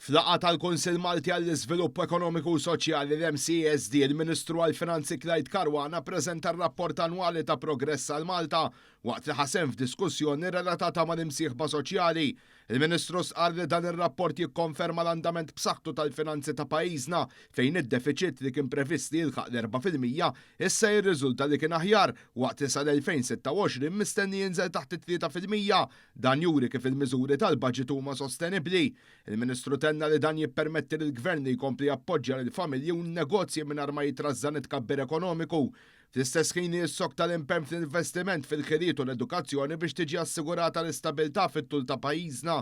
F'laqgħa tal-Kunsill Malti għall-Iżvilupp Ekonomiku u Soċjali, l-MCESD, il-Ministru għall-Finanzi Clyde Caruana ppreżenta r-rapport annwali ta' progress għal Malta waqt li ħa sehem f'diskussjoni relatata mal-imsieħba soċjali. Il-Ministru stqarr li dan ir-rapport jikkonferma l-andament b'saħħtu tal-finanzi ta' pajjiżna fejn id-defiċit li kien previst li jilħaq l-4% issa jirriżulta li kien aħjar waqt li sal-2026 mistenni jinżel taħt it-3%. Dan juri kif il-miżuri tal-baġit huma sostenibbli. Il-Ministru tenna li dan jippermetti lill-Gvern li jkompli jappoġġja lill-familji u n-negozji mingħajr ma jitrażżan it-tkabbir ekonomiku. Fl-istess ħin jissokta l-impenn fl-investiment fil-ħiliet u l-edukazzjoni biex tiġi assigurata l-istabilità fit-tul ta' pajjiżna.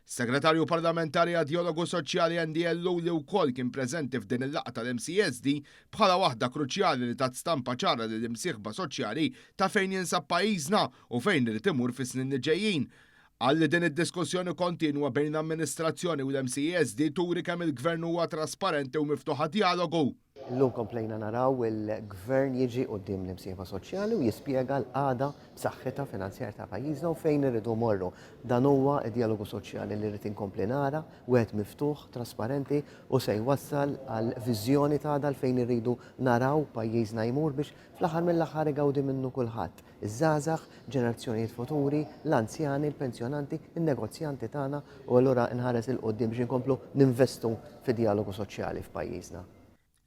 Segretarju Parlamentari għad-Djalogu Soċjali Andy Ellul li wkoll kien preżenti f'din il-laqgħa tal-MCESD bħala waħda kruċjali li tat stampa ċara lill-imsieħba soċjali ta' fejn jinsab pajjiżna u fejn irid imur fis-snin li ġejjin. Qal li din id-diskussjoni kontinwa bejn l-amministrazzjoni u l-MCESD turi kemm il-Gvern huwa trasparenti u miftuħ għad-djalogu. Illum komplejna naraw il-Gvern jiġi quddiem l-imsieħba soċjali u jispjega l-qagħda b'saħħitha finanzjarja ta' pajjiżna u fejn irridu mmorru. Dan huwa d-djalogu soċjali li rrid inkompli nara, wieħed miftuħ, trasparenti u se jwassal għal viżjoni ta' għada fejn irridu naraw pajjiżna jmur biex fl-aħħar mill-aħħar igawdi minnu kulħadd. Iż-żgħażagħ, ġenerazzjonijiet futuri, l-anzjani, il-pensjonanti, in-negozjanti tagħna u allura nħares 'il quddiem biex inkomplu ninvestu fid-djalogu soċjali f'pajjiżna.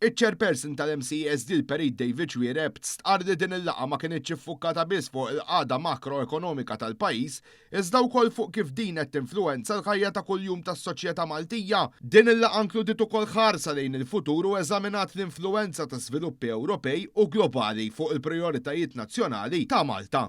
Iċ-Chairperson tal-MCESD il-Perit David Xuereb stqarr li din il-laqgħa ma kinitx iffukkata biss fuq il-qagħda makroekonomika tal-pajjiż iżda wkoll fuq kif din qed tinfluwenza l-ħajja ta' kuljum tas-soċjetà Maltija. Din il-laqgħa inkludiet ukoll ħarsa lejn il-futur u eżaminat l-influwenza ta' żviluppi Ewropej u globali fuq il-prijoritajiet nazzjonali ta' Malta.